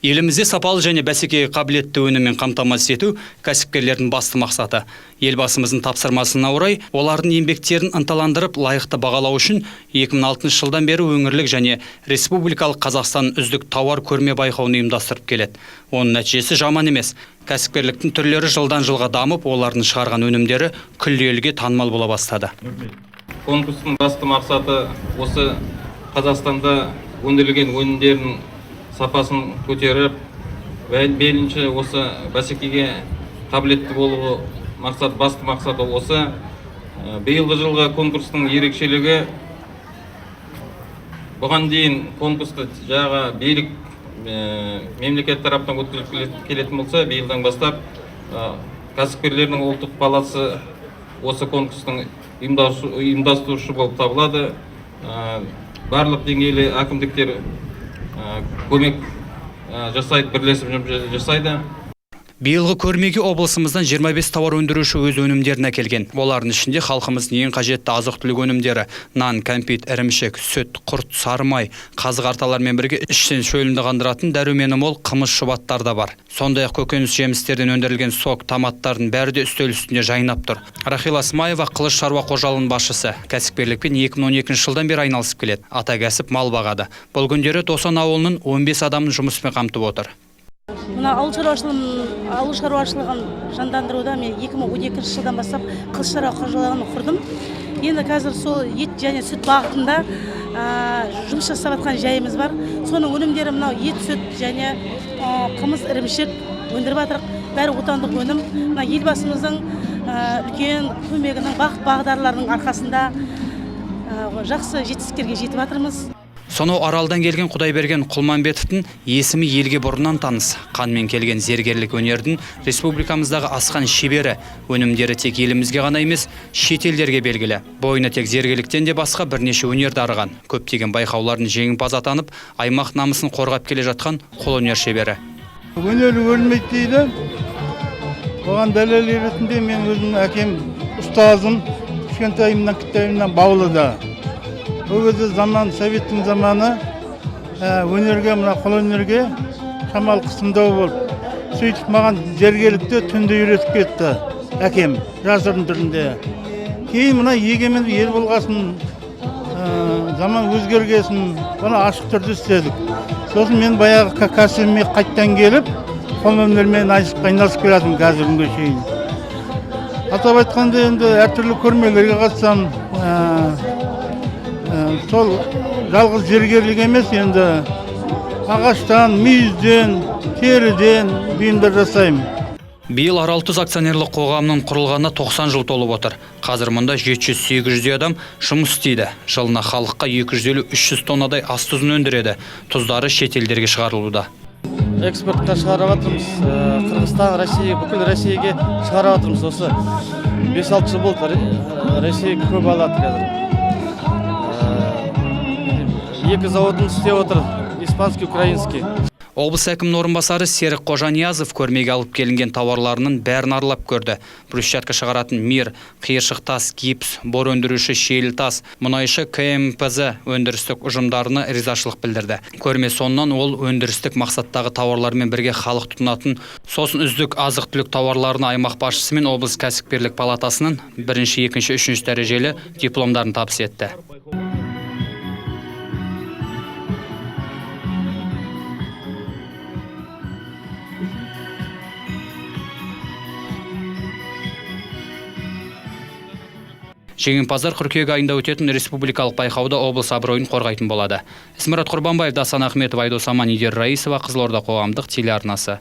Елімізде сапалы және бәсекеге қабілетті өніммен қамтамасыз ету кәсіпкерлердің басты мақсаты. Елбасымыздың тапсырмасына орай, олардың еңбектерін ынталандырып, лайықты бағалау үшін 2006 жылдан бері өңірлік және республикалық Қазақстан үздік тауар көрме байқауын ұйымдастырып келеді. Оның нәтижесі жаман емес. Кәсіпкерліктің түрлері жылдан жылға дамып, олардың шығарған өнімдері күллі елге танымал бола бастады. Конкурстың басты мақсаты осы Қазақстанда өндірілген өнімдердің сапасын көтеріп, мейлінше осы бәсекеге қабілетті болуы мақсат, басты мақсаты осы. Биылғы жылғы конкурстың ерекшелігі, бұған дейін конкурсты жаңағы билік мемлекет тарапынан өткізіліп келетін болса, биылдан бастап кәсіпкерлердің ұлттық палатасы осы конкурстың ұйымдастырушы болып табылады. Барлық деңгейлі әкімдіктер көмек жасайды, бірлесіп жұмыс жасайды. Биылғы көрмеге облысымыздан 25 тауар өндіруші өз өнімдерін әкелген. Олардың ішінде халқымыздың ең қажетті азық-түлік өнімдері: нан, кәмпит, ірімшік, сүт, құрт, сары май, қазы қарталармен бірге іштен шөлінді қандыратын дәрумені мол қымыз, шұбаттар да бар. Сондай-ақ көкөніс жемістерден өндірілген сок, томаттардың бәрі де үстел үстінде жайнап тұр. Рахила Смаева Қылыш шаруа қожалығының басшысы. Кәсіпкерлікпен 2012 жылдан бері айналысып келеді. Ата кәсіп мал бағады. Бұл күндері Досан ауылының 15 адамын жұмыспен қамтып отыр. Мына ауыл шаруашылығын жандандыруда мен 2012 жылдан бастап Қылыш шаруа қожалығын құрдым. Енді қазір сол ет және сүт бағытында жұмыс жасап жатқан жайымыз бар. Соның өнімдері мынау ет, сүт және қымыз, ірімшік өндіріп жатырық. Бәрі отандық өнім. Мына елбасымыздың үлкен көмегінің, бағыт бағдарларының арқасында жақсы жетістіктерге жетіп жатырмыз. Сонау Аралдан келген Құдайберген Құлманбетовтің есімі елге бұрыннан таныс. Қанмен келген зергерлік өнердің республикамыздағы асқан шебері, өнімдері тек елімізге ғана емес, шетелдерге белгілі. Бойына тек зергерліктен де басқа бірнеше өнер дарыған. Көптеген байқаулардың жеңімпазы атанып, аймақ намысын қорғап келе жатқан қолөнер шебері. Өнер өлмейді дейді. Оған дәлел ретінде мен өзімнің әкем, ұстазым, кішкентайымнан, кішкентайымнан Баулыда. Ол кезде заман, советтің заманы, өнерге, мына қолөнерге шамалы қысымдау болды. Сөйтіп маған зергерлікті түнде үйретіп кетті әкем, жасырын түрінде. Кейін мына егемен ел болғасын, заман өзгергесін, бұны ашық түрде істедік. Сосын мен баяғы кәсібіме қайттан келіп, қолөнермен айналысып келе жатырмын қазіргі күнге шейін. Атап айтқанда, енді әртүрлі көрмелерге қатысамын. Сол жалғыз зергерлік емес, енді ағаштан, мүйізден, теріден бұйымдар жасаймын. Биыл Арал тұз акционерлік қоғамының құрылғанына 90 жыл толып отыр. Қазір мұнда 700-800 адам жұмыс істейді. Жылына халыққа 250-300 тоннадай ас тұзын өндіреді. Тұздары шетелдерге шығарылуда. Экспортқа шығарып жатырмыз. Қырғызстан, Россия, бүкіл Россияге шығарып жатырмыз. Осы 5-6 жыл болды, Россия көп алады қазір. Екі заводымыз істеп отыр, испанский, украинский. Облыс әкімінің орынбасары Серік Қожаниязов көрмеге алып келінген тауарларының бәрін аралап көрді. Брусчатка шығаратын Мир, қиыршық тас, гипс, бор өндіруші Шиелі тас, мұнайшы КМПЗ өндірістік ұжымдарына ризашылық білдірді. Көрме соңынан ол өндірістік мақсаттағы тауарлармен бірге халық тұтынатын сосын үздік азық-түлік тауарларына аймақ басшысы мен облыс кәсіпкерлік палатасының бірінші, екінші, үшінші дәрежелі дипломдарын табыс етті. Жеңімпаздар қыркүйек айында өтетін республикалық байқауда облыс абыройын қорғайтын болады. Ісмұрат Құрбанбаев, Дасан Ахметов, Айдос Аман, Идер Раисова, Қызылорда қоғамдық телеарнасы.